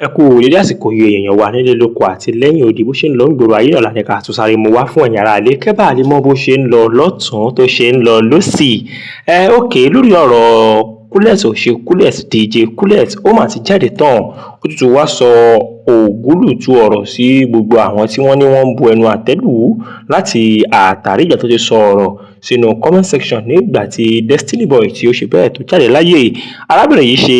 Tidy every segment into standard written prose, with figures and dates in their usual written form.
Ẹ kú dédé àsìkò yìí, èèyàn wa nílé lóko àti lẹ́yìn odi. Bó ṣe ń lọ ń gbòòrò ayé náà la ní ká tún sáré mú wá fún ẹ̀yin ará ilé, kẹ́ bá lè mọ bó ṣe ń lọ lọ́tùn-ún, tó ṣe ń lọ lósì. Ẹ ókè lórí ọ̀rọ̀ Kúlẹ̀t ò ṣe Kúlẹ̀t, DJ Kúlẹ̀t ó mà ti jáde tán. Ó tún ti wá sọ ògúlùtù ọ̀rọ̀ sí gbogbo àwọn tí wọ́n ní wọ́n ń bu ẹnu àtẹ́ lù ú láti àtàrí ìgbà tó ti sọ ọ̀rọ̀ sínú comment section nígbà tí Destiny Boy tí ó ṣe bẹ́ẹ̀ tó jáde láyé. Arábìnrin yìí ṣe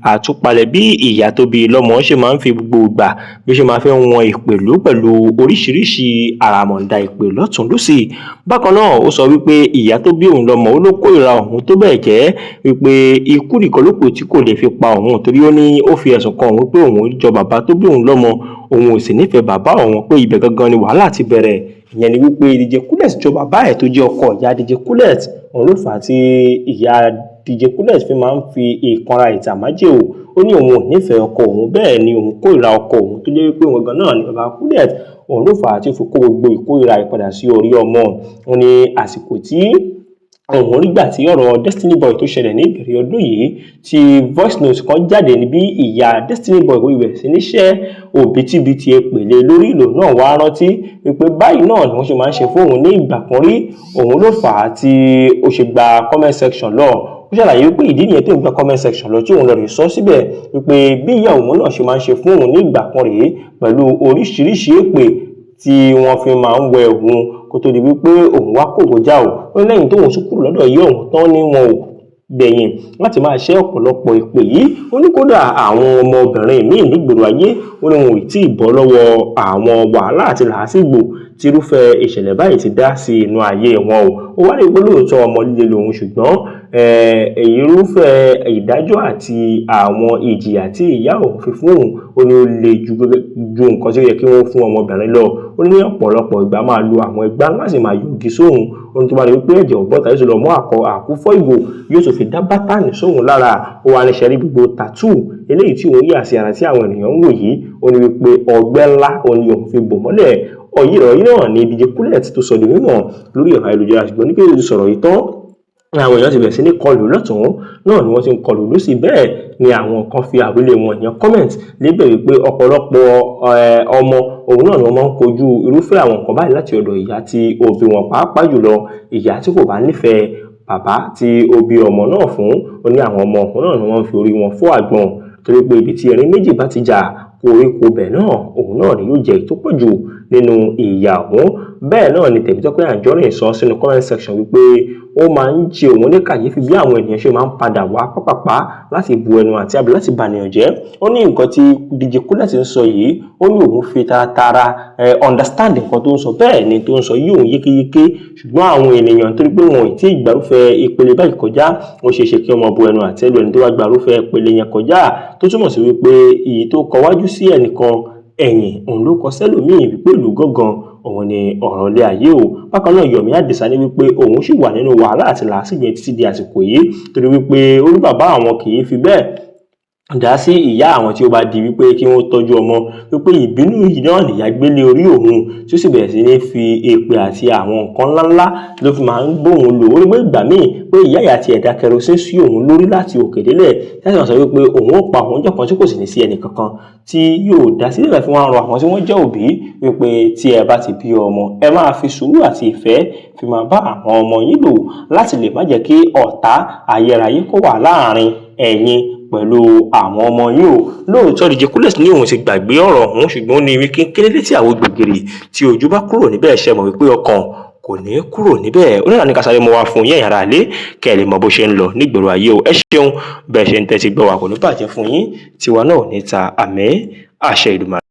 àtúpalẹ̀ bí ìyá tó bí lọ́mọ ṣe máa ń fi gbogbo ìgbà, bí ó ṣe máa fi ń wọn ìpèlú pẹ̀lú oríṣiríṣi àràmọ̀ǹdà ìpè lọ́tùn lósì. Bákan náà, ó sọ wípé ìyá tó bí òun lọ́mọ, ó ló kórìíra òun tó bẹ́ẹ̀ gẹ́ wípé ikú nìkan ló kù tí kò lè fi pa òun, torí ó ní ó fi ẹ̀sùn kan òun pé òun jọ bàbá tó bí òun lọ́mọ, òun ò sì nífẹ̀ẹ́ bàbá òun, pé ibẹ̀ gangan ni wàhálà ti bẹ̀rẹ̀. Ìyẹn ni wípé DJ Kúlẹ̀t jọ bàbá ẹ̀ tó jẹ́ ọkọ ìyá DJ Kúlẹ̀t. Òun ló fà á tí ìyá DJ Kúlẹ̀t fi máa ń fi ìkanra ìtàmájè o. Ó ní òun ò nífẹ̀ẹ́ ọkọ òun, bẹ́ẹ̀ ni òun kórìíra ọkọ òun tó jẹ́ wípé òun gangan náà ni bàbá Kúlẹ̀t. Òun ló fà á tí ó fi kó gbogbo ìkórìíra ìpadà sí orí ọmọ. Ó ní àsìkò tí òun rígbà tí ọ̀rọ̀ Destiny Boy tó ṣẹlẹ̀ ní ìbẹ̀rẹ̀ ọdún yìí, tí voice note kan jáde ní bí ìyá Destiny Boy wíwẹ̀ sí níṣẹ́ òbítíbitì èpèlé lórí ìlò náà, wá rántí wípé báyìí náà ni wọ́n ṣe máa ń ṣe fóun ní ìgbà kan rí. Òun ló fà á tí ó ṣe gba comment section lọ. Ó ṣàlàyé wípé ìdí nìyẹn tó ń gba comment section lọ, tí òun lọ rè sọ síbẹ̀ wípé bí ìyá òun náà ṣe máa ń ṣe fún òun ní ìgbà kan rèé pẹ̀lú oríṣiríṣi èpè tí wọ́n fi máa ń wẹ òun, kó tó di wípé òun wá kògó já o. Ó lẹ́yìn tóun tún kúrò lọ́dọ̀ yìí òun tán ní wọn ò gbẹ̀yìn láti máa ṣẹ́ ọ̀pọ̀lọpọ̀ ìpè yìí. Ó ní kódà àwọn ọmọbìnrin míì nígboro ayé, ó ní wọn ò tí ì bọ́ lọ́wọ́ àwọn wàhálà àti làásìgbò tí irúfẹ́ ìṣẹ̀lẹ̀ báyìí ti dá sí inú ayé wọn o. Ó wá lè pé lóòótọ́ ọmọ líle lòun, ṣùgbọ́n irúfẹ́ ìdájọ́ àti àwọn ìjìyà tí ìyá òun fi fún òun, ó ní ó le ju nǹkan tí ó yẹ kí wọ́n fún ọmọbìnrin lọ. Ó ní ọ̀pọ̀lọpọ̀ ìgbà máa lo àwọn ẹgbá láti máa yọgi sóhun. Ó ní tó bá rí wípé ẹ̀jẹ̀ ò bọ́ta, yóò sì lọ mú àkọ àkúfọ́ ìgò, yóò tún fi dá bátànì sóhun lára. Ó wá ní ṣẹ́rí gbogbo tattoo eléyìí tí òun yà sí ara tí àwọn ènìyàn ń wò yìí, ó ní wípé ọgbẹ́ ńlá ó ní òun fi bò mọ́lẹ̀. Ọ̀yí ọ̀rọ̀ yìí náà ní DJ Kúlẹ̀t tó sọ di mímọ̀ lórí ẹ̀rọ ayélujára. Ṣùgbọ́n ní kéde sọ̀rọ̀ yìí tán, àwọn èèyàn ti bẹ̀rẹ̀ sí ní kọlù lọ́tùn náà ni wọ́n ti ń kọlù lósì. Bẹ́ẹ̀ ni àwọn kan fi àwílé wọn, ìyẹn comment, lébẹ̀ wípé ọ̀pọ̀lọpọ̀ ọmọ òun náà ni wọ́n máa ń kojú irúfẹ́ àwọn nǹkan báyìí láti ọ̀dọ̀ ìyá tí ó bí wọn, pàápàá jùlọ ìyá tí kò bá nífẹ̀ẹ́ bàbá tí ó bí ọmọ náà fún. Ó ní àwọn ọmọ òun náà ni wọ́n ń fi orí wọn fọ́ àgbọn, torí pé ibi tí erin méjì bá ti jà, koríko bẹ̀ náà òun náà ni yóò jẹ́ tó pọ̀ jù nínú ìyà òun. Bẹ́ẹ̀ náà ni Tèmítọ́pẹ́ Anjorin sọ sínú comment section wípé ó máa ń ṣe òun ní kàyéfì bí àwọn ènìyàn ṣe máa ń padà wá pápápá láti bu ẹnu àti àbí láti bànìyàn jẹ́. Ó ní nǹkan tí DJ Kúlẹ̀t ń sọ yìí, ó ní òun fi taratara understand nǹkan tó ń sọ, bẹ́ẹ̀ ni tó ń sọ yìí òun yékéyéké, ṣùgbọ́n àwọn ènìyàn, torí pé wọn ò tí ì gbárùfẹ́ ìpele báyìí kọjá, ó ṣeé ṣe kí wọ́n bu ẹnu àtẹ́ lu ẹni tó bá gbárùfẹ́ ìpele yẹn kọjá, tó túmọ̀ sí wípé èyí tó kọ wájú sí ẹnìkan, ẹ̀yìn òun ló kọ sẹ́lòmíì, wípé ìlú gángan òun ni ọ̀rọ̀ ilé ayé o. Bákan náà, Yomi Adisa ní wípé òun sì wà nínú wàhálà àti làásìgbò títí di àsìkò yìí, torí wípé ó ní bàbá àwọn kì í fi bẹ́ẹ̀ dá sí ìyá àwọn tí ó bá di wípé kí wọ́n tọ́jú ọmọ, wípé ìbínú yìí náà nìyá gbélé orí òun, tí ó sì bẹ̀rẹ̀ sí ní fi èpè àti àwọn nǹkan ńláńlá ló fi máa ń bóun lò. Ó ní pé ìgbà míì pé ìyá ìyá ti ẹ̀dá kerosene sí òun lórí láti òkè délẹ̀, láti máa sọ wípé òun ó pa òun jọ kan tí kò sì ní sí ẹnì kankan tí yóò dá sí. Ìgbà tí wọ́n rọ àwọn tí wọ́n jẹ́ òbí wípé tí ẹ bá ti bí ọmọ, ẹ máa fi sùúrù àti ìfẹ́ fi máa bá àwọn ọmọ yín lò, láti lè má jẹ́ kí ọ̀tá ayérayé kó wà láàrin ẹ̀yin pẹ̀lú àwọn ọmọ yín o. Lóòótọ́, DJ Kúlẹ̀t ní òun ti gbàgbé ọ̀rọ̀ ọ̀hún, ṣùgbọ́n ó ní ìwé kékeré létí àwọn gbẹ̀gìrì tí ojú bá kúrò níbẹ̀, ṣe mọ̀ wípé ọkàn kò ní kúrò níbẹ̀. Ó náà ní ká sáré mọ́ wá fún yín, ẹ̀yin ará ilé, kẹ́ ẹ lè mọ bó ṣe ń lọ nígboro ayé o. Ẹ ṣeun bẹ́ẹ̀ ṣe ń tẹ́tí gbọ́ wa, kò ní bàjẹ́ fún yín, tiwa náà ò ní ta. Àmín, àṣẹ Èdùmàrè.